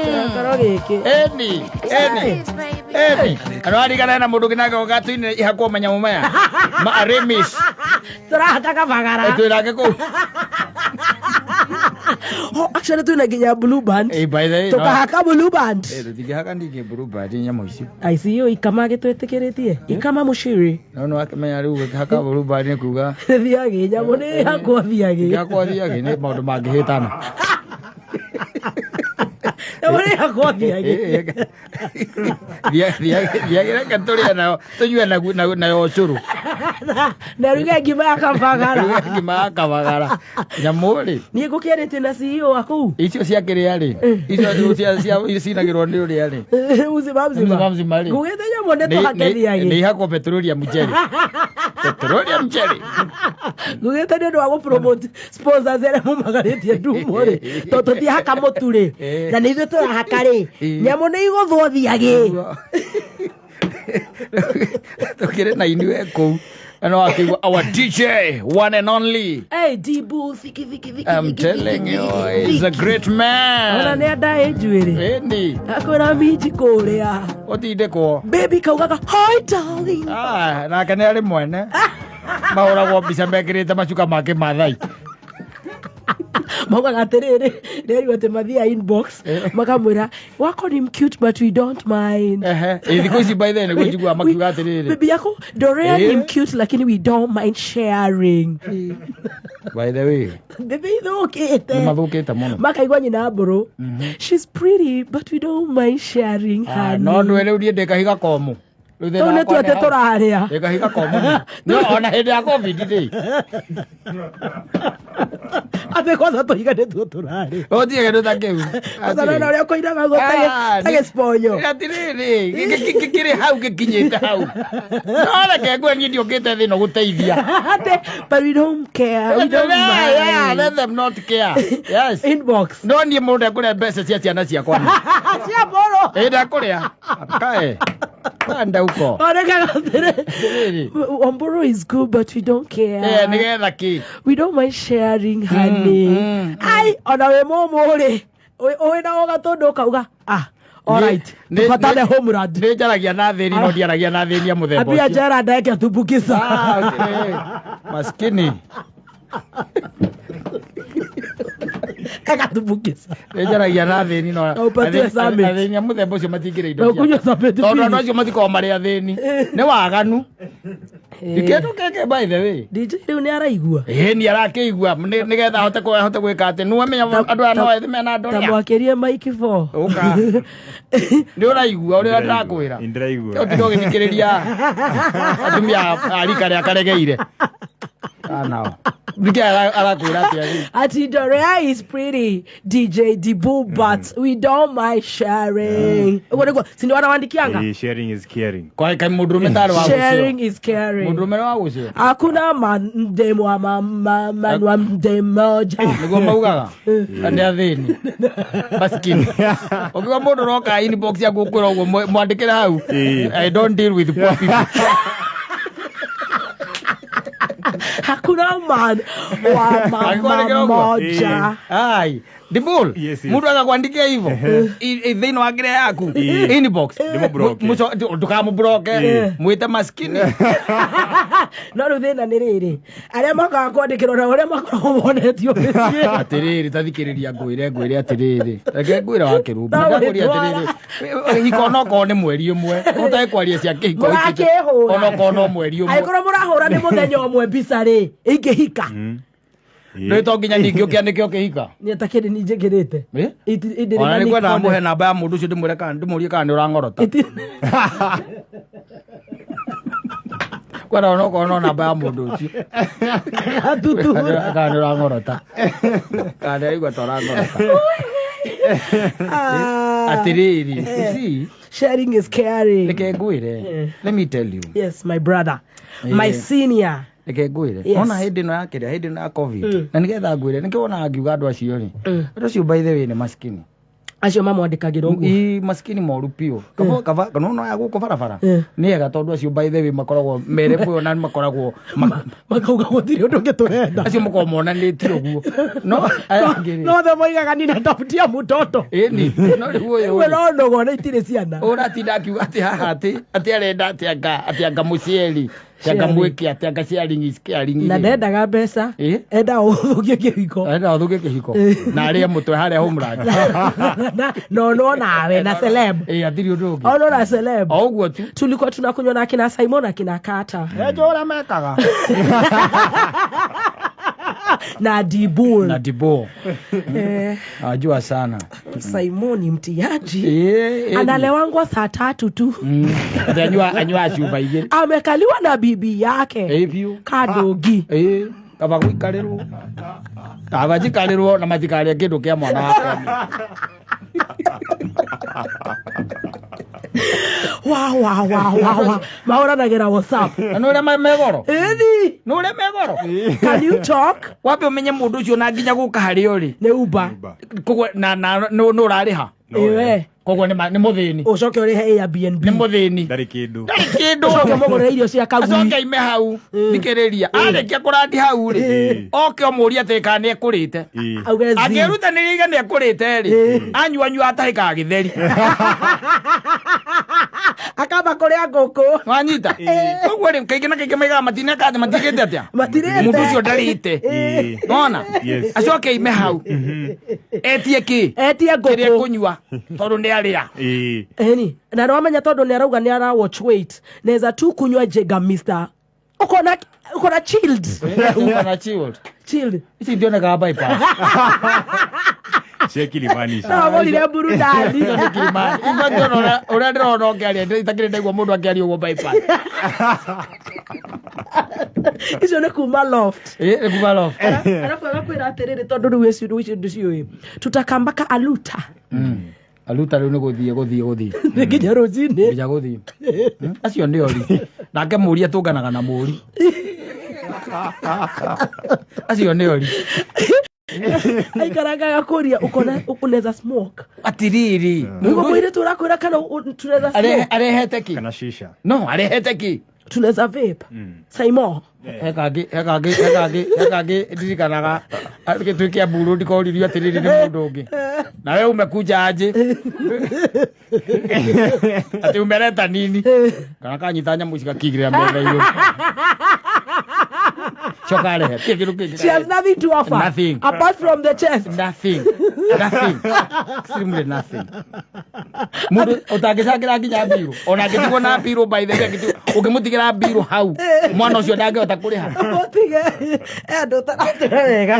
Kĩrokoro gĩkĩ. Eni, eni, eni. Ano arigana na mundu kinake gatuine ihakwo manyamu maya. Ma remis. Tũrahaka kabagara. Twirake kuu. Oh, actually twĩna nginya blue band. Eh, by the way. no. Tũkahaka blue band. Eh, tũtingĩhaka ndingĩ blue band nyamũ icio. ICU ikama gĩtwĩtĩkĩrĩtie. Ikama mũciri. No no akĩmenya rĩu gũkĩhaka blue band nĩ kuga Thiagĩ nyamũ nĩ hakwo thiagĩ. gĩakwo thiagĩ nĩ maũndũ mangĩhĩtana. Nyamũ nĩ hakwo thiagĩ. Thiagĩ reke tũrĩe nayo tũnyue nayo ũcũrũ. Na ruge ngima ya kabagara. Ruge ngima ya kabagara. Nyamũ rĩ Niĩ ngũkĩarĩtie na CEO wa kũu. icio cia kĩrĩa rĩ icio cia cinagĩrwo nĩ ũrĩa rĩ Mzima mzima. Mzima mzima rĩ. Ngugĩte nyamũ nĩ tũhake nĩ thiagĩ. ihakwo petroleum jelly, petroleum jelly. Ngugĩte nĩ ũndũ wa gũpromote sponsors arĩa mumagarĩtie ndumo rĩ. Tondũ tũtiahaka mũtu rĩ. Eh. Na nĩ ithuĩ tũrahaka rĩ. Eh. Nyamũ nĩ igũthwo thiagĩ. Tũkĩrĩ na inyuĩ kũu na no akĩigua our DJ one and only. Hey, Dibu, thiki, thiki, thiki, I'm thiki, telling thiki, you, thiki, he's a thiki. great Ona man. nĩ andaĩ njuĩrĩ. Ĩni Akwĩra minji kũrĩa. ũtindĩkwo. Baby kaugaga, hi darling. Ah, nake nĩ arĩ mwene mahũragwo mbica mekĩrĩte macuka ma kĩmathai. Maugaga atĩrĩrĩ, nĩerigwo atĩ mathiaga inbox, Eh. makamwĩra, wako ni cute but we don't mind. Ehe, ĩ thikũ ici by the way nĩguo njiguaga makiuga atĩrĩrĩ. Bibi yako Dorea ni Eh. cute lakini we don't mind sharing. By the way, Bibi ithũkĩte. nĩ mathũkĩte mũno. Makaigua nyina mbũrũ. She's pretty but we don't mind sharing Ah, honey. no ndwe rĩu niĩ ndĩ kahiga komũ. Rĩu thĩna Tũu nĩtuo wakwa nĩ atĩ hau. tũrarĩa. Ndĩ kahiga komũ niĩ. No ona hĩndĩ ya covid rĩ. Atĩ kwanza tũhiga nĩtuo tũrarĩa. Gũtirĩ kĩndũ ta kĩu. Kwanza nona ũrĩa ũkũinaga ũguo Ah, ta gĩciponyo. Atĩrĩrĩ, gĩkĩ kĩrĩ hau gĩkinyĩte hau. No reke ngwe niĩ ndiũkĩte thĩ ĩno gũteithia. Atĩ, but we don't care. We don't Yeah, mind. let them not care. Yes. Inbox. No niĩ mũndũ ndekũrĩa mbeca cia ciana ciakwa. niĩ. Cia mbũrũ. Ĩ ndekũrĩa. Kae. Kanda huko. Onekaga atĩrĩ. Atĩrĩrĩ. Wamburu is good but we don't care. Eh, nĩgetha kĩ? We don't mind sharing honey. Ai, ona wĩ mũmũ rĩ, wĩ na ũgatũndũ ũkauga, ah, all right. Tupatane homeland. Nĩ njaragia na athĩni no ndiaragia na athĩni a mũthemba Ambia ũcio. Gerald eke tumbukiza. Ah, okay. Maskini. Eka tumbukiza. Nĩ njaragia na athĩni no Na ũpatie summit. athĩni a mũthemba ũcio matingĩrĩa indo Na ũkunywe ciakwa. summit Tondũ andũ pili. acio matikoragwo marĩ athĩni. Nĩ waganu. Kĩndũ kĩngĩ by the way. DJ rĩu nĩ araigua. Ĩĩ nĩ arakĩigua nĩgetha ahote gwĩka atĩ nĩ wamenya andũ aya no ethĩ mena Ta ndũrĩa. mwakĩrie Mike 4. Ũka. Nĩ ũraigua ũrĩa ndĩrakwĩra. Ndĩraigua. Ũtinda ũgĩthikĩrĩria atumia a rika rĩa karegeire. Ah, nao. Nĩkĩ arakwĩra atĩa rĩu? Ati Dorea is pretty, DJ Dibu, but we don't mind sharing. Ũguo nĩguo, si ndio wanawandikianga? Eh, sharing is caring. Kwa kaĩ mũndũrũme tarĩ wa gũcio. Sharing is caring. Mũndũrũme nĩ wa gũcio. Hakuna mandemu wa manwa mdemoja. Nĩguo maugaga. Nĩ athĩni. Maskini. Ũkiuga mũndũ ũroka inbox yaku ũkwĩra ũguo mwandĩkĩre hau. Ĩĩ. I don't deal with poor people. Hakuna man wa mama Akĩkwandĩkĩra ũguo? moja. Ai, Dibul, Yes, yes. mũndũ agakwandikia hivyo thĩinĩ wa kĩrĩa yaku Ĩĩ. inbox Ndĩmũblock. Ndũkamũbloke Ĩĩ. mwĩte maskini. No rĩu thĩna nĩ rĩrĩ, arĩa makaga kwandĩkĩrwo na ũrĩa makoragwo monetio mĩciĩ. Atĩrĩrĩ, ta thikĩrĩria ngwĩre atĩrĩrĩ, reke ngwĩre wa kĩrumba. No Ndakũria wĩtwara. atĩrĩrĩ, hiko onokorwo nĩ mweri ũmwe ũtarĩ kwaria cia kĩhiko Mũrakĩhũra. onokorwo no mweri ũmwe. Angĩkorwo mũrahũra nĩ mũthenya ũmwe mbica rĩ, ingĩhika. Nĩ to nginya ningĩ ũkĩanĩke ũkĩhika. Nĩ ta kĩndĩ njĩkĩrĩte. Ĩ? Iti- Ona nĩ kwendaga ndĩrĩ mũhe namba ya mũndũ ũcio ndĩmwĩre kana ndĩmũrie kana nĩ ũrang'orota. Kwenda onokorwo no namba ya mũndũ ũcio. Atutura. Kana nĩ ũrang'orota. Kana nĩ araigua ta ũrang'orota. Atĩrĩrĩ, you see, Sharing is caring. reke ngwĩre. Eh. Let me tell you. Yes, my brother. My Eh. senior. Reke ngwĩre. Yes. Ona hĩndĩ ĩno ya kĩrĩa, hĩndĩ ĩno ya covid. Mm. Na nĩgetha ngwĩre, nĩkĩo wonaga ngiuga andũ acio rĩ. Andũ acio by the way nĩ maskini. Acio mamwandĩkagĩra ũguo. Ii maskini moru piũ. Kaba kaba no no ya gũkũ barabara. Eh. Nĩ ega tondũ acio by the way makoragwo mere muoyo na makoragwo Makauga gũtirĩ ũndũ ũngĩ tũrenda. acio makoragwo monanĩtie ũguo. No aya angĩ rĩ. No othe moigaga ninatafutia mtoto. Ĩni no rĩu ũyũ Rĩu rĩ, no ndogo na itirĩ ciana. ũratinda akiuga atĩ haha atĩ atĩ arenda atĩ anga atĩ anga mũciari atĩ anga Sharing. mwĩke atĩ anga sharing is caring. Na ndendaga mbeca. Ĩ? Endaga gũthũkia kĩhiko. Arenda gũthũkia kĩhiko na arĩe mũtwe harĩa homeland. No no nawe na celeb. Ĩ atirĩ ũndũ ũngĩ. Ono na celeb. O ũguo tu. Tulikuwa tunakunywa na akina Simon akina Kata Enjo ũrĩa mekaga. na Dibul. Na Dibo. Eh, Ajua sana. Simon ni mtiaji. Ĩ, ĩ. Analewangwa saa tatu tu. Atĩ anyua cuba igĩrĩ. Amekaliwa na bibi yake Ĩ biũ. Kadogi. Ĩ kaba gũikarĩrwo. Kaba njikarĩrwo na matikarĩe kĩndũ kĩa mwana wakwa. Wa wa wa wa wa. Mahũranagĩra WhatsApp. Na nĩ ũrĩa megoro. Ĩni. Nĩ ũrĩa megoro. Can you talk? Wambe ũmenye mũndũ ũcio na nginya gũka harĩa ũrĩ. Nĩ Uber. Koguo na na nĩ ũrarĩha. Ĩwe. Koguo nĩ mũthĩni. Ũcoke ũrĩhe Airbnb. Nĩ mũthĩni. Ndarĩ kĩndũ. Ndarĩ kĩndũ. Ũcoke mũgũre irio cia kagui. Acoke aime hau. Thikĩrĩria. Arĩkia kũrandi hau rĩ. Oke ũmũrie atĩ kana nĩ ekũrĩte. Ĩ. Auge zi. Angĩrutanĩria iga nĩ ekũrĩte rĩ. Anyua nyua atahĩkaga gĩtheri. Akamba kũrĩa ngũkũ. Wanyita. Koguo rĩ kaingĩ na kaingĩ maigaga matineka atĩ matigĩte atĩa. Matirĩte. Mũndũ ũcio ndarĩte. Ĩ. Nona? Yes. Acoke aime hau. Etie kĩ? Etie Kĩrĩa ngũkũ. ekũnyua tondũ nĩ arĩa. Ĩ. Ĩni. Na nĩwamenya tondũ nĩ arauga nĩ ara watch weight. Neza tu kunywa Jega Mister. Uko na chilled. Uko na chilled. Chilled. Ici ndionekaga bypass. Cia Kilimani ici. No agũrire burudani. Icio nĩ Kilimani. In fact, ona ũrĩa ndĩrona ũkĩaria itakĩrĩ ndaigua mũndũ akĩaria ũguo bypass. Icio nĩ kuma loft. Ĩ, nĩ kuma loft. Alafu agakwĩra atĩrĩrĩ tondũ rĩu icio icio ndiciũĩ. Tutakambaka aluta. Aluta rĩu nĩ gũthiĩ gũthiĩ gũthiĩ. Nĩ nginya rũcinĩ. Nginya gũthiĩ. Acio nĩ ori. Nake mũri atũnganaga na mũri. Acio nĩ ori. Aikarangaga kũria ukona unaweza smoke. Atiriri. Nĩguo mũirĩtu ũrakwĩra kana tunaweza smoke. Arehete kĩ? Kana shisha. No, arehete kĩ? Tunaweza vape. Simon. He kangĩ ndirikanaga twĩ Kiambu ndikoririo atĩrĩrĩ nĩ mũndũ ũngĩ. Na we umekuja aje? Atĩ umeleta nini? Kana kanyita nyamũ cigakigĩrĩra metha igũrũ. Coka arehe. Tirĩ kĩndũ kĩngĩ. She has nothing to offer. Nothing. Apart from the chest. Nothing. Nothing. Extremely nothing. Mũndũ ũtangĩcangĩra nginya mbirũ. Ona angĩtigwo na mbirũ by the way angĩtigwo ũngĩmũtigĩra mbirũ hau mwana ũcio ndangĩhota kũrĩha. Mũtige. Andũ ũtaratĩra wega.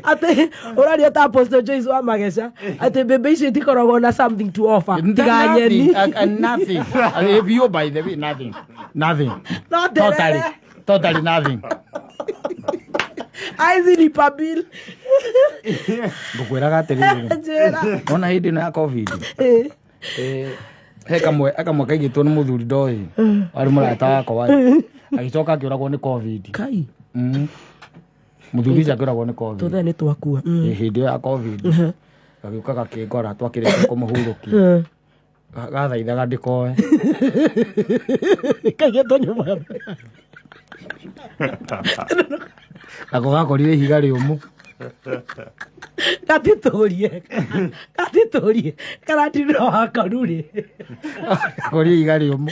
Atĩ ũraria ta Apostle Joyce wa Mageca atĩ mbembe icio itikoragwo na something to offer. Tiga nyeni. Nothing. Biũ by the way nothing. Nothing. No Totally. terere. Totally nothing. Aizi lipa bill. Ngũkwĩraga atĩrĩrĩ. Njĩra. Wona hĩndĩ ĩno ya COVID. Eh. He kamwe kaigĩtwo nĩ mũthuri ndoĩ warĩ mũrata wakwa warĩ agĩcoka akĩũragwo nĩ COVID. Kai. Mũthuri ũcio akĩũragwo nĩ COVID. Tũthe nĩ twakua. Ĩ, hĩndĩ ĩyo ya COVID gagĩũka gakĩngora twakĩrĩkia kũmũhurũkia gathaithaga ndĩkoe Kaigĩtwo nyũmba. nako gakorire ihiga rĩũmũ. Gatitũrie. Gatitũrie. Karatinda wakaru rĩ. Gakorire ihiga rĩũmũ.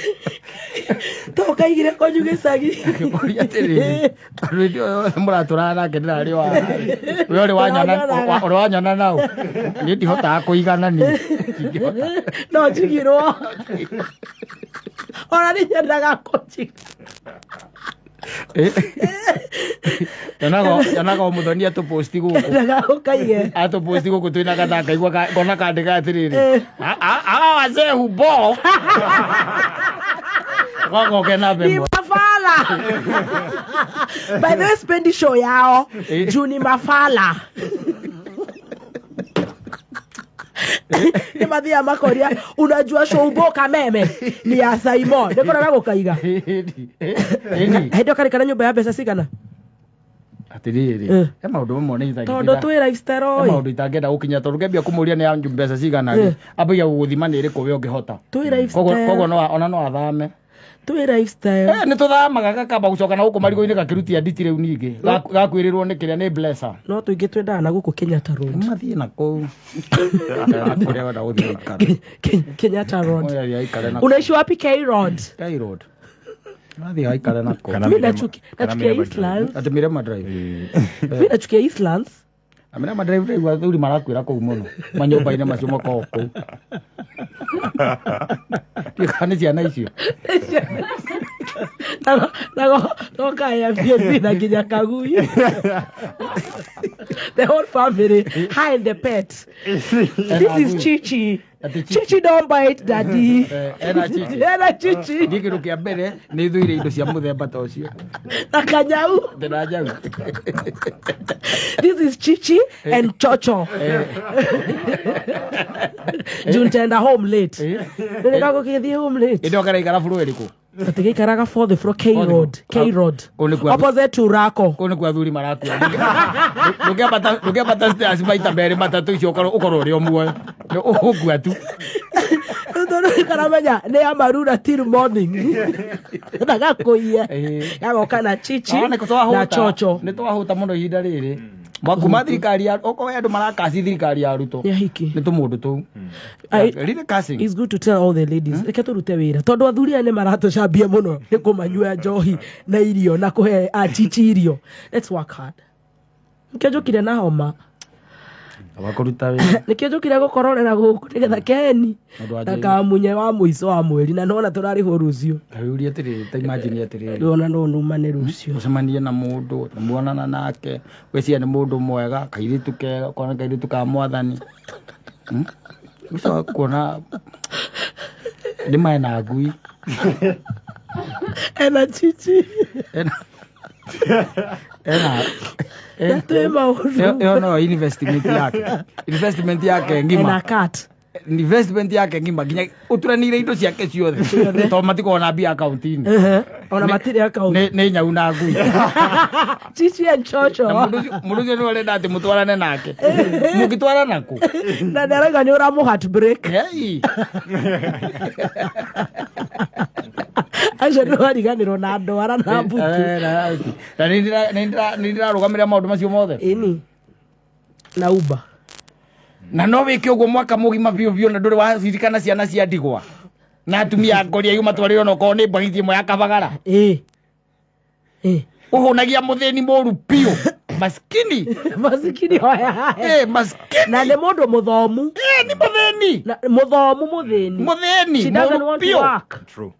To kaigire konyu gĩcagi. Ngĩkũria atĩrĩrĩ tondũ hĩndĩ ĩyo yothe mũratũraga nake ndĩrarĩ wa we ũrĩ wanyona ũrĩ wanyona nau niĩ ndihotaga kũigana niĩ ndingĩhota. No njigirwo. Ona nĩ nyendaga kũnjiga. Nyonaga o mũthoni atũposti gũkũ. Nyendaga ũkaige. Atũposti gũkũ twĩna gathaka ngaigua ngona kandĩka atĩrĩrĩ hawa wazee hubo gogoke na Ni bembo. mafala. By the way, spendi show yao juu ni mafala. Nĩ mathiaga makoria unajua show boka meme ni ya Simon. Nĩkoraga gũkaiga. Ĩni. Hĩndĩ ĩyo karĩ kana nyũmba ya mbeca cigana? Atĩrĩrĩ, Eh. he maũndũ mamwe nĩ Tondũ itangĩtinda- twĩ lifestyle he ĩ. maũndũ itangĩenda gũkinya tondũ ngĩambia kũmũria nĩ anju mbeca cigana rĩ Eh. ambagia gũgũthima nĩ ĩrĩkũ we ũngĩhota. Twĩ Koguo lifestyle. no ona no athame. Twĩ lifestyle. Eh, nĩ tũthamaga gakamba gũcoka na gũkũ marigũ-inĩ gakĩrutia nditi rĩu ningĩ. Gakwĩrĩrwo nĩ kĩrĩa nĩ blesser. No tũingĩ twendaga na gũkũ Kenyatta Road. Mathiĩ na kũu. Kũrĩa wenda gũthiĩ aikare. Kenyatta Road. Ũyũ athiĩ aikare na Unaishi wapi K Road? K Road. Athiĩ aikare na kũu. Kana Mi Mirema- kana nachukia Mirema Eastlands. Atĩ Mirema Drive. Mi nachukia Eastlands. Na Mirema Drive rĩu athuri marakuĩra kũu mũno. Manyũmba-inĩ macio makoragwo kũu. Ndiũĩ kana nĩ ciana icio. Nago Airbnb na nginya kagui. The whole family hi the pet. This is Chichi. Ati Chichi. Chichi don't bite daddy. Eh, ena Chichi. Ena Chichi. Niĩ kĩndũ kĩa mbere nĩ thũire indo cia mũthemba ta ũcio. Na kanyau. Ndĩna njau. This is Chichi and Chocho. Eh. Juu nitaenda home late. Eh. Nĩrĩkagũkĩthiĩ home late. Ĩndĩ ũkaraikara bũrũri ĩrĩkũ? Atigaikaraga fourth floor K Fourth Road. floor. K Road. Kũu nĩkuo Opposite to Rako. kũu nĩkuo athuri marakua. Ndũngĩambata stairs maita merĩ matatũ icio ũkorwo ũrĩ o muoyo. Nĩ ũgũkua tu. Tondũ karamenya nĩ ya marura till morning. Na gakũiya. Eh. Gagoka na Chichi No, nĩ twahũta. na Chocho. Nĩ twahũta mũno ihinda rĩrĩ. Kuma thirikari ya okorwo andũ marakaci thirikari ya Ruto. Nĩ ahiki. Nĩ tũmũndũ tũu. Really cursing. It's good to tell all the ladies reke tũrute wĩra tondũ athuri aya nĩ maratũcambia mũno nĩ kũmanyua njohi na irio na kũhe achichi irio. Let's work hard. Nĩkĩo njũkire na homa. Wa kũruta wĩra. Nĩkĩo njũkire gũkororera gũkũ nĩgetha keni Ũndũ wa na Jane. kamunye wa mũico wa mweri na nona tũrarĩhwo rũciũ. Ta wĩũrie atĩrĩrĩ, ta imagine atĩrĩrĩ. Rĩu ona no numane rũciũ. Ũcemanie na mũndũ, muonana nake, weciria nĩ mũndũ mwega, kairĩtu kega, ũkona kairĩtu ka mwathani. Ũcoka kuona nĩ mena ngui. Ena Chichi. Ena ena Na twĩ maũndũ. ĩyo no investment yake. Investment yake ng'ima. Ena cat. Investment yake ng'ima nginya ũturanĩire indo ciake ciothe tondũ matikoragwo na mbia akaunti-inĩ. Ehe. Ona matirĩ account. Nĩ nyau na ngui. Chichi and Chocho. Na mũndũ ũcio nĩwe ũrenda atĩ mũtwarane nake. Mũngĩtwarana kũ? Na nĩarauga nĩ ũramũ heartbreak. Hey. Acio nĩ wariganĩrwo na ndwara na mbutu. Eh, na nĩ ndĩrarũgamĩrĩra maũndũ macio mothe. Ĩni. Na Uber. Na no wĩke ũguo mwaka mũgima biũ biũ na ndũrĩ waririkana ciana cia ndigwa. Na atumia a ngori aigũ matwarĩrwo na okorwo nĩ mbagiti ĩmwe ya kabagara. Ĩ. Ĩ. Ũhũnagia mũthĩni mũru biũ. Maskini. Masikini hoya. Eh, maskini. Na nĩ mũndũ mũthomu. Eh, nĩ mũthĩni. Na mũthomu mũthĩni. Mũthĩni. She doesn't Mũru want to biũ. work. True.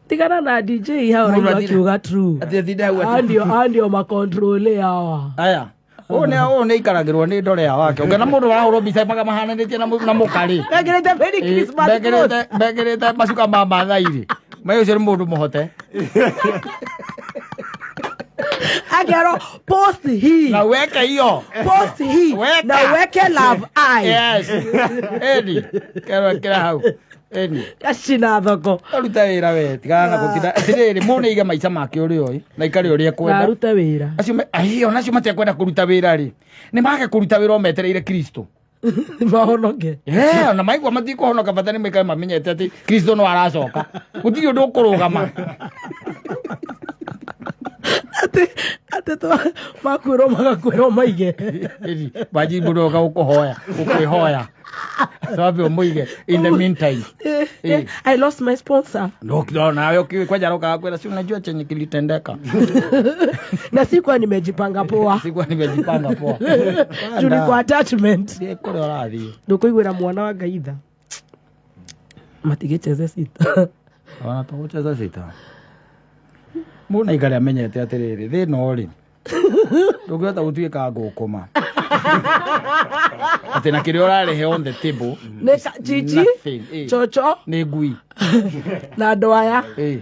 Tigana na DJ hau Mũndũ ũraigua athire- akiuga true. Atĩ athire hau atĩ- Andio andio makontrole hawa. Aya. Ũyũ nĩ ũyũ nĩ aikaragĩrwo nĩ ndore ya wake. Ũngĩona mũndũ warahũrwo mbica mahananĩtie na na mũkarĩ. Mekĩrĩte Merry Christmas clothes. Mekĩrĩte macuka ma Maathai rĩ. Mai ũcio nĩ mũndũ mũhote. Akerwo post hii. Na weke hiyo. Post hii Weka. na weke love eye. Yes. Eni. Kerwo kĩra hau. Eni. Gacina thoko. Ruta wĩra we tigana na gũtinda. Atĩrĩrĩ mũndũ nĩaige maica make ũrĩa oĩ na aikare ũrĩa Na ekwenda. arute wĩra. Acio ai ona acio matekwenda kũruta wĩra rĩ. Nĩ mage kũruta wĩra o metereire Kristo. Mahonoke. Eh, ona maigua matikũhonoka bata nĩ maikare mamenyete atĩ Kristo no aracoka. Gũtirĩ ũndũ ũkũrũgama. Atĩ atĩ twa makwĩrwo magakwĩrwo maige. Ĩni, wanji mũndũ oka gũkũhoya, gũkwĩhoya. Twambe ũmũige in the meantime. Eh, eh, I lost my sponsor. No, no, nawe ukiwa kwanja roka kwenda si unajua chenye kilitendeka. Na sikuwa nimejipanga poa. Sikuwa nimejipanga poa. Juu niko attachment. Thiĩ kũrĩa ũrathiĩ. Ndũkũiguĩra mwana wa Ngai tha. Matigĩcheze sita. Ona tũgũcheza sita. Mũndũ aikare amenyete atĩrĩrĩ, thĩna ũrĩ. Ndũngĩhota gũtuĩka ngũkũma. Atĩ na kĩrĩa ũrarehe on the table. Nĩ chichi, Nothing. Eh. chocho Nĩ ngui. na andũ aya. Eh.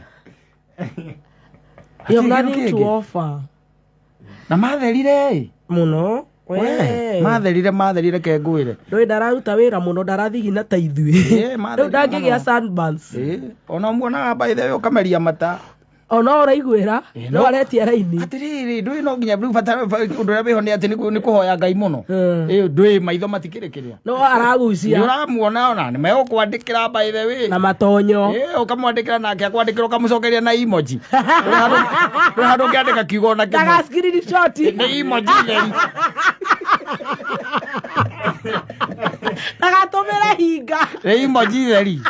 You have Hatirĩ kĩndũ nothing to kĩngĩ. offer. Na matherire. Mũno. We, We. matherire ke ngwĩre. Ndũĩ ndararuta wĩra mũno ndarathigina ta ithuĩ. Eh, matherire Rĩu ndangĩgĩa mũno. sunburns. Eh, ona muonaga by the way ũkameria mata. Ona ũraiguĩra Ĩ, no no. aretia raini. Atiriri, ndũĩ no nginya rĩu bata ũndũ ũrĩa wĩho nĩ atĩ nĩ kũhoya Ngai mũno. Mm. Ĩ, ndũĩ maitho matikĩrĩ kĩrĩa. No Nĩ aragucia ũramuona ona nĩ megũkwandĩkĩra by the way. na matonyo. Ĩ, ũkamwandĩkĩra nake akwandĩkĩra ũkamũcokeria na emoji. Ndũrĩ handũ ũngĩandĩka kiugo ona kĩmwe. Daga screenshot. Nĩ emoji theri. Ndagatũmĩre hinga. Nĩ emoji theri.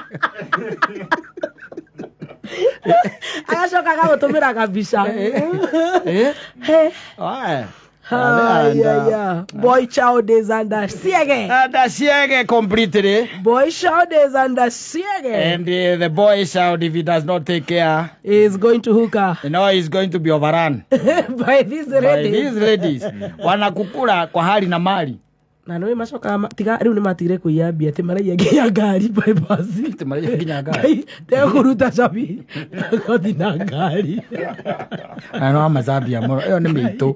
Agacoka agagũtũmĩra kabica. Ĩ, He. oe. Haya. Boy child is under siege. Under siege completely. Boy child is under siege. And the boy child, if he does not take care, Is going to hook her you know, he's going to be overrun by these by ladies. these ladies. Wanakukula kwa hali na mali. Na nĩ macokaga tiga rĩu nĩ matigire kũiya mbia atĩ maraiya nginya ngari bypass. Atĩ maraiya nginya ngari. Ngai, ndekũruta cabi gothi na ngari. Na no amacambia mũno. Ĩyo nĩ mĩitũ.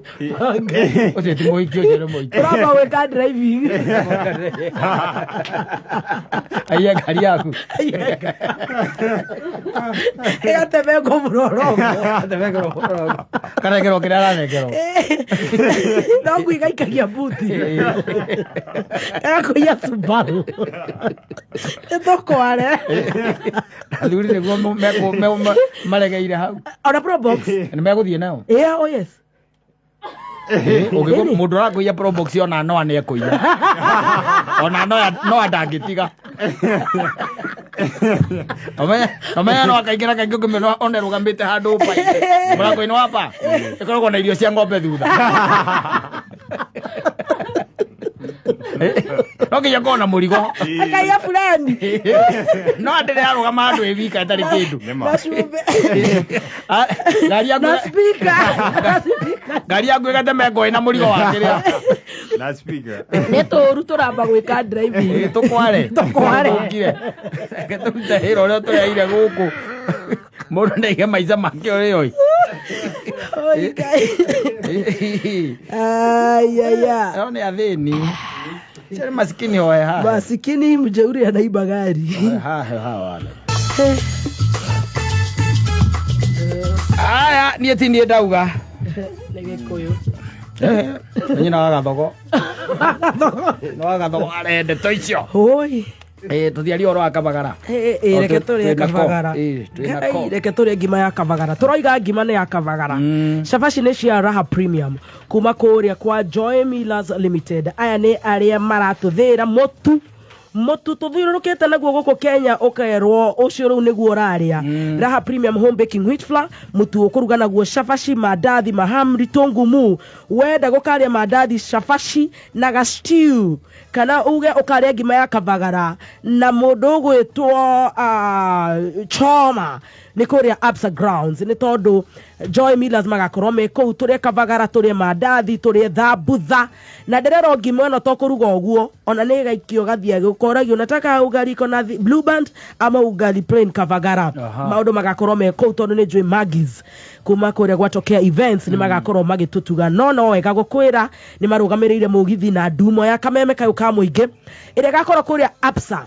Ngai. Ũcio ti mũhiki, ũcio nĩ mũitũ. Ũramba gwĩka driving. Aiye ngari yaku. Ĩgatemengwo mũrorongo. Atemengerwo mũrorongo. Karengerwo kĩrĩa ararengerwo. No ngũigaikagia buti. Ĩgakũiya Subaru. Ĩtũkware. Athuri nĩguo maregeire hau. Ona Probox. Nĩ megũthiĩ nayo. Yeah, oh yes. Ũngĩgũ- Mũndũ ũrakũiya Probox ona noa nĩ ekũiya. Ona noa ndangĩtiga. Nomenya no akaingĩra kaingĩ ũkĩmwĩra one rũgamĩte handũ ũpaite. Mũrango-inĩ wa pa. Ĩkoragwo na irio cia ng'ombe thutha. No nginya ũkorwo na mũrigo. Akaiya fulani. No ndĩrĩ arũgama handũ ĩ wika ĩtarĩ kĩndũ. Na cumbĩ. Ah, ngari yaku Na speaker. Na speaker. ngari yaku ĩgatemengwo ĩna mũrigo wa kĩrĩa. Na speaker. Nĩ tũũru tũramba gwĩka driving. Ĩ, tũkware. Tũkware. Tũthũkire. Reke tũrute wĩra ũrĩa tũreire gũkũ. Mũndũ ndaige maica make ũrĩa oĩ. Oi, Ngai. Ai, ai, ai. Ao nĩ athĩni. Acio nĩ masikini hoe haha. Masikini mjeuri anaiba gari. Hoe haha haha wale. Aya, niĩ ti niĩ ndauga. Nĩ Gĩkũyũ. Nĩ nyina wa Gathogo. Nĩ wa Gathogo arehe ndeto icio. Oi. Ĩ, tũthiarie ũhoro wa Kabagara. Ĩ, ĩ, reke tũrĩe Twĩna ko. Kabagara. Ĩ, twĩna ko. Ngai, reke tũrĩe ngima ya Kabagara. Tũroiga ngima nĩ ya Kabagara. Cabaci nĩ cia Raha Premium kuma kũrĩa kwa Joy Millers Limited. Aya nĩ arĩa maratũthĩra mũtu mũtu tũthiũrũrũkĩte naguo gũkũ Kenya ũkerwo ũcio rĩu nĩguo ũrarĩa. Raha Premium Home Baking Wheat Flour, mũtu ũkũruga naguo cabaci, mandathi, mahamri, tũngumu. Wenda gũkarĩa mandathi, cabaci na ga stew kana uge ũkarĩa ngima ya Kabagara na mũndũ ũgwĩtwo choma nĩ kũrĩa Absa Grounds nĩ tondũ Joy Millers magakorwo me kũu tũrĩe Kabagara tũrĩe mandathi tũrĩe thambutha na ndĩrerwo ngima ĩno to kũruga ũguo ona nĩ ĩgaikio gathia gũkoragio nataka ugali iko na blue band ama ugali plain Kabagara. Aha. Maũndũ magakorwo me kũu tondũ nĩ njũĩ Maggie's kuma kũrĩa gwatokea events nĩ magakorwo magĩtũtuga no no wega gũkwĩra nĩ marũgamĩrĩire mũgithi na ndumo ya kameme kayũ ka mũingĩ ĩrĩa ĩgakorwo kũrĩa Absa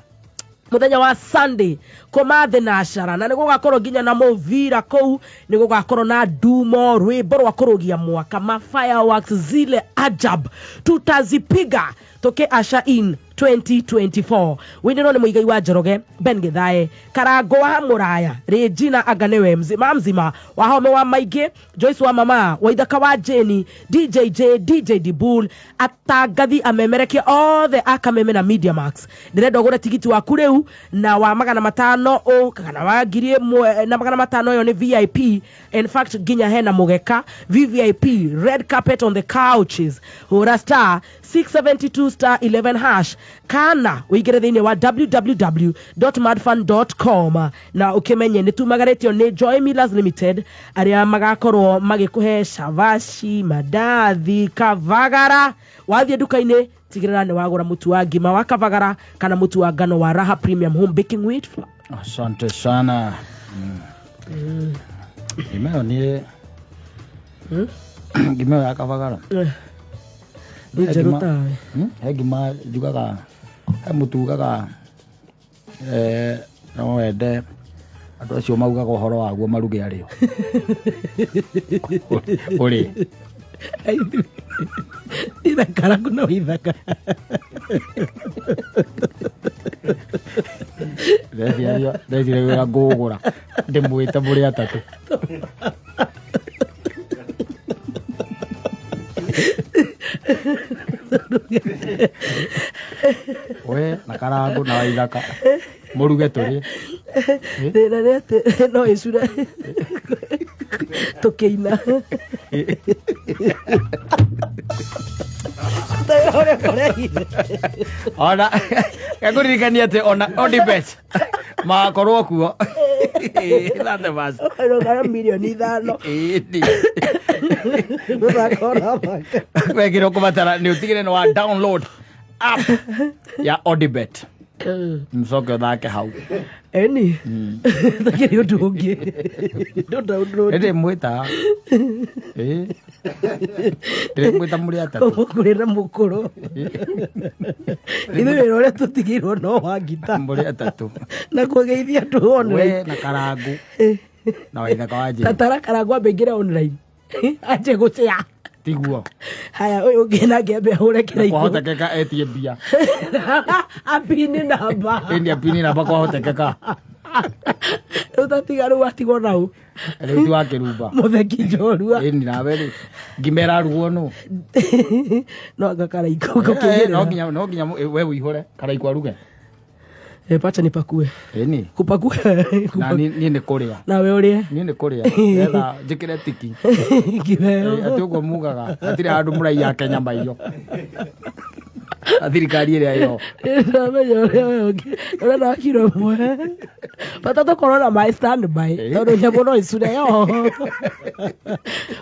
muthenya wa Sunday kuma thinashara na nĩgũgakorwo nginya na mũvira kũu nĩgũgakorwo na ndumo rwĩmbo rwa kũrũgia mwaka ma fireworks zile ajab tutazipiga tũkĩ usher in 2024 wĩnĩrwo nĩ mũigai wa Njoroge Ben Githae Karango wa Mũraya Regina anga nĩwe mzima mzima wahome wa maingĩ Joyce wa mama waithaka wa Jeni DJJ DJ Dibul atangathi amemerekia othe a Kameme na Media Max ndĩrenda ũgũre tigiti waku rĩu na wa 500 ũ kana wa 1500 ĩyo nĩ VIP in fact nginya hena mũgeka VVIP red carpet on the couches hũra star 672 star 11 hash kana ũingĩre thĩinĩ wa www.madfun.com na ũkĩmenye nĩ tumagarĩtio nĩ Joy Millers Limited arĩa magakorwo magĩkũhe cabaci mandathi Kabagara wathiĩ nduka-inĩ tigĩrĩra nĩ wagũra mũtu wa ngima wa Kabagara kana mũtu wa ngano wa Raha Premium Home Baking Wheat Flour. Asante sana. Ngima ĩyo niĩ ngima ĩyo ya Kabagara. Nĩ njerũ tawe. He ngima njugaga, he mũtu ugaga no wende Andũ acio maugaga ũhoro waguo maruge arĩo. Ũrĩ. Ithakara kuno ithaka. Ndeciria wĩra ngũgũra ndĩmwĩte mũrĩ atatũ. We na Karangũ na Waithaka mũruge tũrĩe. Thĩna nĩ atĩ no ĩcure tũkĩina. Ũrĩa kũrehire. Ona ngũririkania atĩ ona Odibet magakorwo kuo. Thate bas. Ũkairũgara mirioni 5. Ĩni. Mũthako ũrathaka. Wekĩrwo kũbatara nĩ ũtigĩre nĩ wa download app ya Odibet. Mcoke ũthake hau. Eni. Thakĩrĩ ũndũ ũngĩ. Ndũ download. Ndĩmwĩta. Ndĩmwĩta mũrĩ atatũ. Mũkũrĩ na mũkũrũ. Ithuĩ wĩra ũrĩa tũtigĩirwo no wa ngita. Mũrĩ atatũ. Na kũgeithia andũ online. We na Karangũ na Waithaka wa Njeri. Tatara Karangũ ambe aingĩre online. Anjie gũcĩa. Tiguo. Haya ũyũ ũngĩ nake ambe ahũre kĩraikũ. Kwahotekeka etie mbia. Apini namba. Ĩni apini namba kwahotekeka. Rĩu tatiga rĩu atigwo nau. Rĩu ti wa kĩrumba. Mũtheki njorua. Ĩni nawe rĩ. Ngima ĩrarugwo nũ? No anga Karaikũ No gũkĩigĩrĩra. nginya no nginya we ũihũre Karaikũ aruge. Pacha nipakue. Ĩni. Kupakue. Na niĩ nĩ kũrĩa. Nawe ũrĩe. Niĩ nĩ kũrĩa. Nĩgetha njĩkĩre tiki. Ngima ĩyo. Atĩ ũguo mugaga hatirĩ handũ mũraiya Kenya maiyo. Thirikari ĩrĩa ĩyo. Ndamenya ũrĩa we ũngĩ. Ũrenda wa kiro ĩmwe. Bata tũkorwo na maĩ stand by. Tondũ nyamũ no ĩcure yo.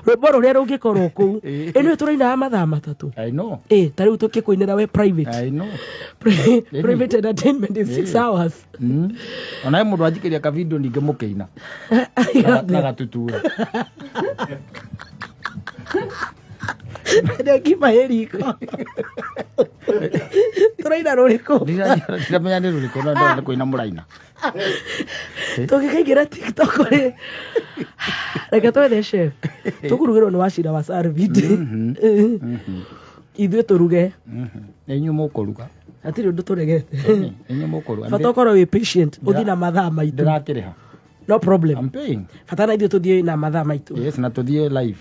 Rwĩmbo rũrĩa rũngĩkorwo kũu. Ĩno tũrainaga mathaa 3. I know. Ta rĩu tũkĩkũinĩra we private. I know. Private entertainment is 6 hours. Ona he mũndũ anjikĩria ka video ningĩ mũkĩina. Na gatutura. Ndio ngima ĩ riko. Tũraina rũrĩkũ? Ndiramenya nĩ rũrĩkũ no ndĩrona nĩ kũina mũraina. Tũngĩkaingĩra TikTok rĩ. Reke twethe chef. Tũkũrugĩrwo nĩ Wachira wa Sarvit. Ithuĩ tũruge. Nĩ inyuĩ mũkũruga. Hatirĩ ũndũ tũregete. Inyuĩ mũkũruga. Bata ũkorwo wĩ patient, ũthiĩ na mathaa maitũ. Ndĩrakĩrĩha. No problem. I'm paying. Bata na ithuĩ tũthiĩ na mathaa maitũ. Yes, na tũthiĩ live.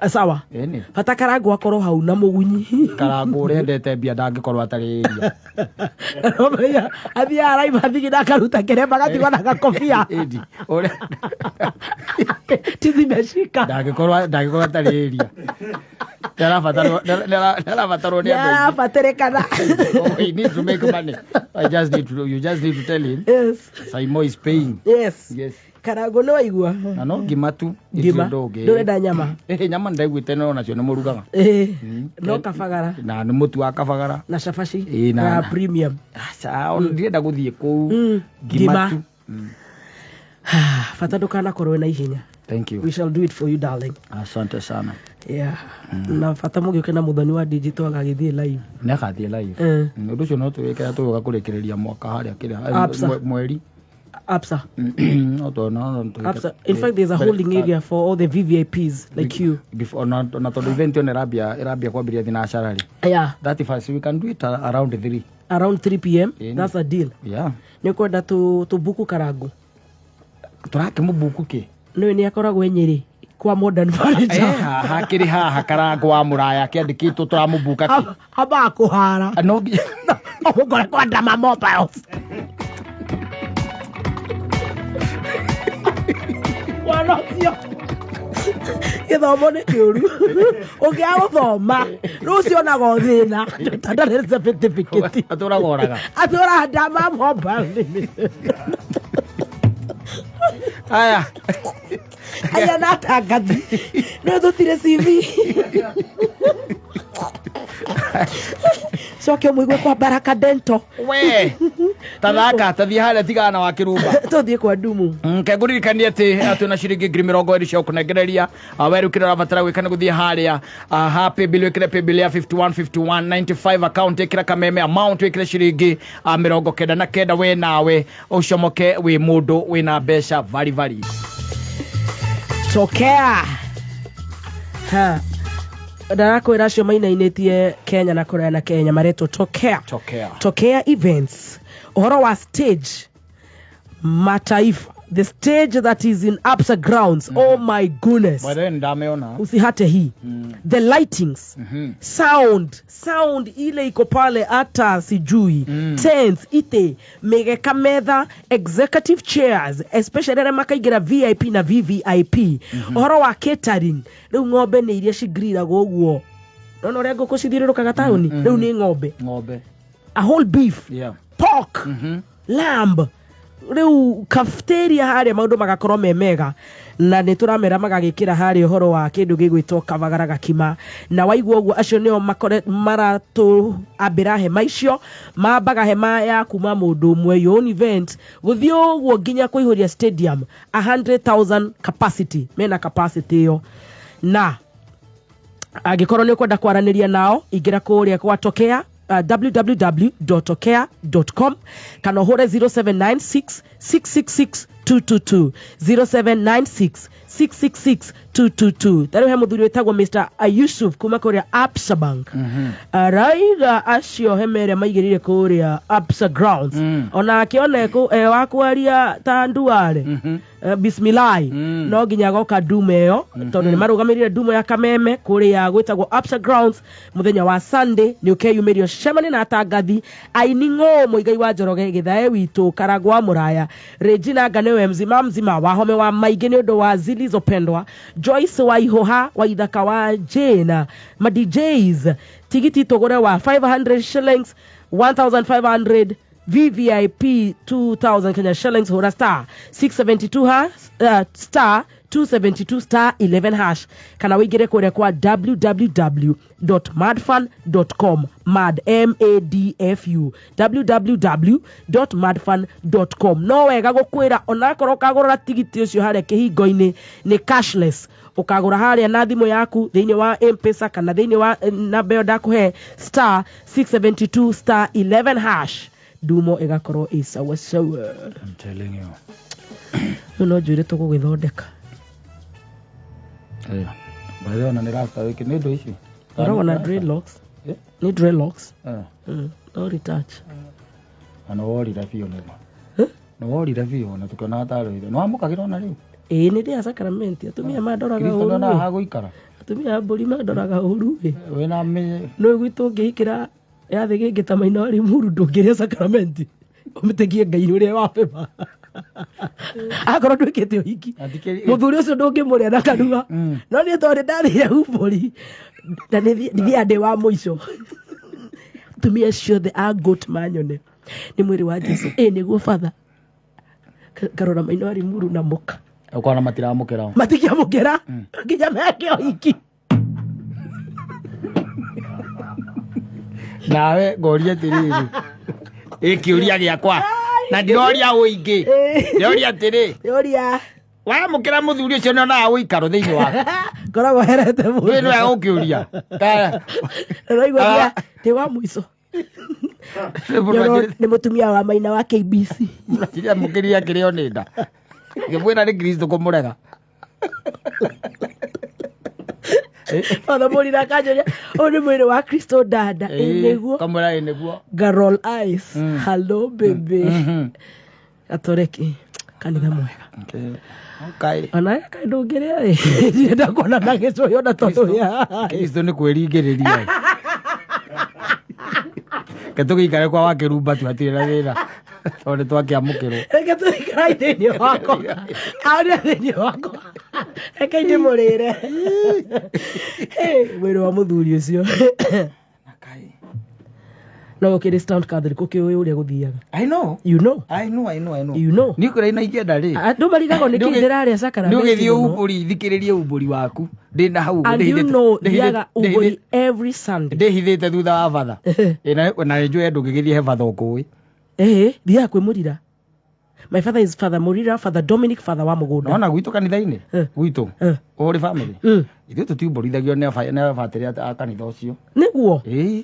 Sawa. Ĩni. Bata Karangũ akorwo hau na mũgunyi. Karangũ ũrĩa endete mbia ndangĩkorwo atarĩ area. Ũmenya, athiaga live athiĩ na akaruta kĩremba agatigwo na gakobia. Ĩni. Ũrĩa Tizi imeshika. Ndangĩkorwo atarĩ area. Nĩarabatarwo nĩ andũ aingĩ. Nĩarabatarĩkana. Oh, he needs to make money. I just need to, you just need to tell him. Yes. Saimo is paying. Yes. Yes. Karangũ nĩ waigua? Na no ngima tu. Ngima. Ndũrenda nyama? Nyama ndaiguĩte no nacio nĩ mũrugaga. No kabagara. Na nĩ mũtu wa kabagara. Na cabaci. Na premium. Aca, ona ndirenda gũthiĩ kũu. Ngima tu. Bata ndũkanakorwo na ihenya. Thank you. We shall do it for you, darling. Asante sana. Yeah. Na bata mũgĩũke na mũthoni wa digital agagĩthiĩ live. Nĩ agathiĩ live. Ũndũ ũcio no tũwĩke tũgĩũka kũrĩkĩrĩria mwaka harĩa kĩrĩa mweri. Absa. No. Absa. In fact, there's a holding area for all the VVIPs like you. Before na tondũ event ĩyo ĩrambia kwambĩrĩria thinacara rĩ. Yeah. 31st we can do it around 3. Around 3 p.m. That's a deal. Yeah. Nĩ ũkwenda tũbuku Karangũ. Tũrakĩmũbuku kĩ? Nĩũĩ nĩ akoragwo Nyĩrĩ kwa modern furniture. Hakĩrĩ haha Karangũ wa mũraya kĩandĩkĩtwo tũramũbuka kĩ? Ambaga kũhara. No nginya. Ũgũkore kwa Dama Mobiles. Mwana ũcio. Gĩthomo nĩ kĩũru. Ũngĩaga gũthoma, rũciũ onaga o thĩna. Ndarĩ certificate. Atũraga oraga. Atũraga Dama Mobile Limited. Aya. Aya na atangathi. No tũtire CV. Coke ũmũigue kwa Baraka Dento. We tathaka tathiĩ harĩa tigana na wa kĩrumba. Tũthiĩ kwa Ndumu. Kengũririkanie atĩ twĩna ciringi 20,000 cia gũkũnengereria. We rĩu kĩrĩa ũrabatara gwĩka nĩ gũthiĩ harĩa ha paybill, wĩkĩre paybill ya 515195, account ĩkĩra Kameme, amount wĩkĩre ciringi 99, we nawe ũcomoke wĩ mũndũ wĩna mbeca vari vari. Tokea ha ndarakwĩra acio mainainĩtie Kenya na kũraya na Kenya maretwo Tokea. Tokea. Tokea Events, ũhoro wa stage mataifa, the stage that is in Absa grounds. Oh my goodness. By the way, ndameona. Usihate hii. The lightings, sound ile iko pale hata sijui. Tents ite migeka metha, executive chairs, especially arĩa makaingĩra VIP na VVIP. Ũhoro wa catering, rĩu ng'ombe nĩ iria cigriragwo ũguo, nona ũrĩa ngũkũ cithiũrũrũkaga taũni, rĩu nĩ ng'ombe. Ng'ombe. A whole beef, pork, lamb, rĩu cafeteria harĩa maũndũ magakorwo me mega, na nĩ tũramera magagĩkĩra harĩa ũhoro wa kĩndũ gĩgwĩtwo kavagara gakima, na waigua ũguo acio nĩo maratũambĩra hema icio, mambaga hema ya kuma mũndũ ũmwe your own event gũthiĩ ũguo nginya kũihũria stadium 100,000 capacity, mena capacity ĩyo. Na angĩkorwo nĩ ũkwenda kwaranĩria nao, ingĩra kũrĩa kwa Tokea, www.tokea.com, kana ũhũre 0796 666 222, 0796 666 222. Tarĩu he mũthuri wĩtagwo Mr. Yusuf kuma kũrĩa Absa Bank, araiga acio hema ĩrĩa maigĩrĩire kũrĩa Absa grounds, ona akĩone wa kwaria ta nduare, bismillah, no nginya agoka ndume ĩyo, tondũ nĩ marũgamĩrĩire ndumo ya Kameme kũrĩa gwĩtagwo Absa grounds mũthenya wa Sunday. Nĩ ũkeyumĩrio cemani na atangathi aini ng'ũ Mũigai wa Njoroge, Gĩthae witũ, Karagwa Mũraya, Regina Nganewe, mzima mzima wahome wa maingĩ nĩ ũndũ wa zilizopendwa, Joyce wa Ihoha wa Ithaka wa Jane, ma DJs, tigiti tũgũre wa 500 shillings, 1500, VVIP 2000 Kenya shillings. Hũra star 672 hash, star 272 star 11 hash, kana wĩingĩre kũrĩa kwa www.madfun.com, mad madfu, www.madfun.com. No wega gũkwĩra onakorwo ũkagũrĩra tigiti ũcio harĩa kĩhingo-inĩ nĩ cashless, ũkagũra harĩa na thimũ yaku thĩinĩ wa M-Pesa kana thĩinĩ wa namba ĩyo ndakũhe star 672 star 11 hash, ndumo ĩgakorwo ĩ sawa sawa. I'm telling you. Rĩu no njũire tũgũgĩthondeka. Yeah. By the way, ona nĩ rasta wiki nĩ indo ici. Ũragwo na dreadlocks. Eh? Nĩ dreadlocks. Eh. No retouch. Na nĩ worire biũ nĩma. Eh? Nĩ worire biũ na tũkĩona tarĩ ithe. Nĩ wamũkagĩra ona rĩu. Ĩĩ nĩ ndĩa sacrament, atumia mandoraga Kristo ũru. ndonaga ha gũikara. Atumia a mbũri mandoraga ũru ĩ. Wĩna mĩ No gwitũ ũngĩhikĩra yathĩ gĩngĩ ta maina wa Limuru ndũngĩrĩa sacrament, ũmĩtĩkie Ngai ũrĩa wa beba akorwo ndwĩkĩte ũhiki, mũthuri ũcio ndũngĩmũrĩa na kanua. No niĩ tondũ ndarĩire humbũri na nĩthiaga ndĩ wa mũico, atumia ciothe a goat manyone nĩ mwĩrĩ wa Jesu, ĩ nĩguo batha karora maina wa Limuru na mũka. Ũkona matiramũkĩra. Matingĩamũkĩra nginya meke ũhiki. Nawe ngoria atĩrĩrĩ, ĩ kĩũria gĩakwa na ndiroria ũingĩ, ndiroria atĩrĩ, Ũria. Wamũkĩra mũthuri ũcio nĩonaga ũikaro thĩinĩ waku? Ngoragwo herete mũno. Ndũĩ nĩwe gũkĩũria. Ũraigua ndĩ wa mũico. Nĩ mũtumia wa maina wa KBC. Mũkĩria akĩrĩo nĩ nda. Ngĩmwĩra nĩ Kristo kũmũrega. Ona mũrira akanjũria, ũyũ nĩ mwĩrĩ wa Kristo dada. Ĩ nĩguo. Kamwĩra ĩ nĩguo. Garol eyes. Hello baby. Gatoreki kanitha mwega. Okay. Ona kaĩ ndũngĩrĩa ĩ. Ndĩrenda kuona na gĩcũhĩ ona tondũ ya. Kristo nĩ kwĩringĩrĩria. Ke tũgĩikare kwa wakĩrumba tu hatirĩ na thĩna. Tondũ nĩ twakĩamũkĩrwo. Reke tũikare thĩinĩ wakwa. Aria thĩinĩ wakwa. Reke ndĩmũrĩre. Mwĩrĩ wa mũthuri ũcio. No ũkĩrĩ Stanford Catholic ũkĩũĩ ũrĩa gũthiaga. I know. You know. I know, I know, I know. You know. Niĩ kũrĩa na ingĩenda rĩ. Andũ marigagwo nĩkĩ ndĩrarĩa Nĩ sacrament ũgĩthiĩ mũno. umbũri, thikĩrĩrie umbũri waku. Ndĩ na hau And you know thiaga umbũri every Sunday. ndĩhithĩte thutha wa batha. Ĩ, na nĩ njũĩ ndũngĩgĩthiĩ he batha ũkũĩ. Ĩĩ, thiaga kwĩ Mũrira. My father is Father Mũrira, Father Dominic, Father wa mũgũnda. Nona gwitũ kanitha-inĩ? Eh. Gwitũ. Eh. Ũrĩ family? Mm. Ithuĩ tũtiumbũrithagio nĩ abatĩrĩ a kanitha ũcio. Nĩguo. Ĩĩ.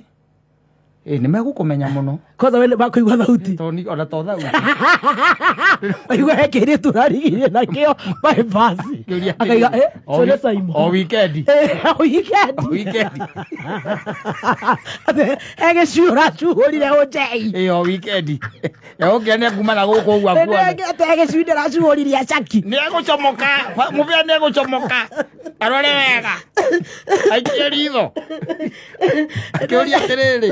Ĩĩ, nĩ megũkũmenya mũno. Kwanza we nĩ makũigua thauti. Tondũ ona to thauti. Waigua he kĩirĩtu ũrarigirie nakĩo bypass. Kĩũria Akaiga, atĩrĩrĩ, eh, o so nĩ Simon. O weekend. Eh, o weekend. O weekend. Atĩ, he gĩciũ ũracuhũrire ũnjei. Ĩĩ, o weekend. Egũkĩra nĩ ekuma na gũkũ ũguo akuone. Atĩ he gĩciũ ndĩracuhũririe acaki. Nĩ egũcomoka. Mũbĩa nĩ egũcomoka. Arore wega. Aikie ritho. Akĩũria atĩrĩrĩ.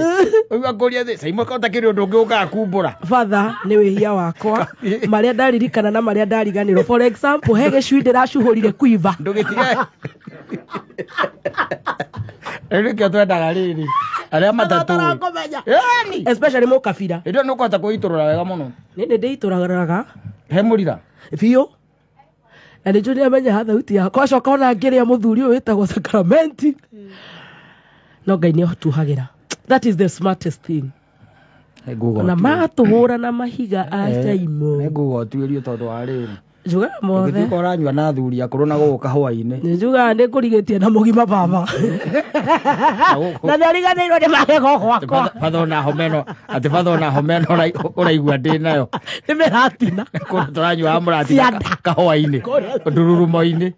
Ũguo akũria atĩ, Simon ko ũtakĩrĩ ũndũ ũngĩ ũkaga kumbũra. Father, nĩ wĩhia wakwa marĩa ndaririkana na marĩa ndariganĩrwo. For example, he gĩcui ndĩracuhũrire quiver. Ndũgĩtige. Rĩu nĩkĩo twendaga rĩrĩ. Arĩa matatũĩ. Matarakũmenya. Ĩni. Especially mũkabira. Hĩndĩ ĩyo nĩ ũkũhota kwĩitũrũra wega mũno. Nĩ nĩ ndĩitũrũraga He mũrira. biũ. Na nĩ njũĩ nĩamenyaga thauti yakwa. Acoka ona ngĩrĩa mũthuri ũyũ wĩtagwo Sacramenti. No Ngai nĩ atuhagĩra. That is the smartest thing. Ona matũhũra na mahiga a Simon. Nĩnguga ũtuĩrio tondũ wa rĩrĩ. Njugaga mothe. Ũngĩtuĩka ũranyua na athuri akũrũ na gũgũ kahũa-inĩ. Njugaga nĩ ngũrigĩtie na mũgima baba. Na nĩ ariganĩirwo nĩ magego gwakwa. Batha ona homa ĩno, atĩ batha ona homa ĩno ũraigua ndĩ nayo. Nĩ mĩratina. Kũndũ tũranyua mũratina Cianda. kahũa-inĩ. Ndururumo-inĩ.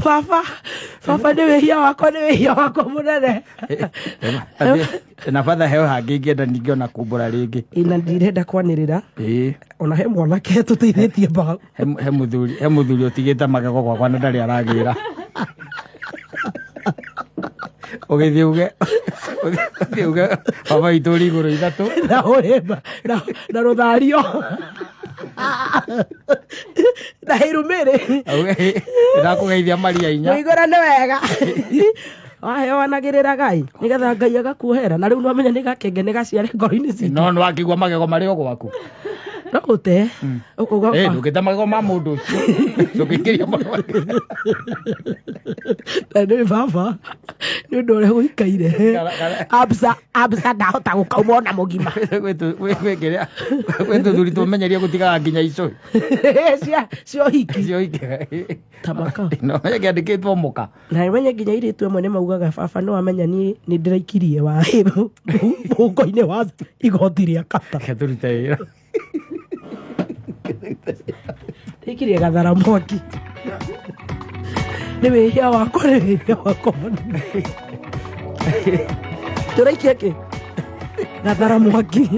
Baba, baba nĩ wĩhia wakwa, nĩ wĩhia wakwa mũnene. Atĩ, na batha heo hangĩ ingĩenda ningĩ ona kumbũra rĩngĩ. Ĩna ndirenda kwanĩrĩra. Ĩĩ. Ona he mwanake tũteithĩtie mbaũ. He mũthuri, he mũthuri ũtigĩte magego gwakwa na ndarĩ aragĩra. Ũgĩthiĩ uge, ũgĩthiĩ uge, baba witũ ũrĩ igũrũ ithatũ. Na ũrĩmba, na rũthario. Na irumĩrĩ. Auge, ndakũgeithia Maria inya. Mũigũra nĩ wega. Waheo anagĩrĩra Ngai, nĩgetha Ngai agakuohera. Na rĩu nĩwamenya nĩ gakenge nĩ gaciare ngoro-inĩ citũ. No nĩwakĩigua magego marĩ o gwaku. No ũte. Ũkauga, Ĩ, ndũngĩte magego ma mũndũ ũcio. Ndũngĩingĩria magego. Na nĩ baba, nĩ ũndũ ũrĩa gũikaire. Absa, absa ndahota gũkauma ona mũgima. Gwĩ tũthuri tũmenyerie gũtigaga nginya icũhĩ. Cia ũhiki. Cia ũhiki. Ta maka. No, kĩandĩkĩtwo mũka. Na menye nginya airĩtu amwe nĩ maugaga baba nĩ wamenya niĩ nĩ ndĩraikirie wa mũhuko-inĩ wa igoti rĩa kata. Reke tũrute wĩra. Ndĩraikirie gathara mwaki. Nĩ wĩhia wakwa, nĩ wĩhia wakwa mũnene. Tũraikia kĩ? Gathara mwaki.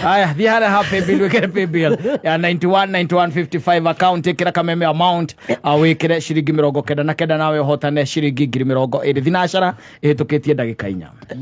Haya, thiĩ harĩa ha paybill, wĩkĩre paybill ya 91 91 55 account, ĩkĩra kameme amount, wĩkĩre ciringi 99 nawe ũhotane ciringi 20,000. Thinacara ĩhĩtũkĩtie ndagĩka 4.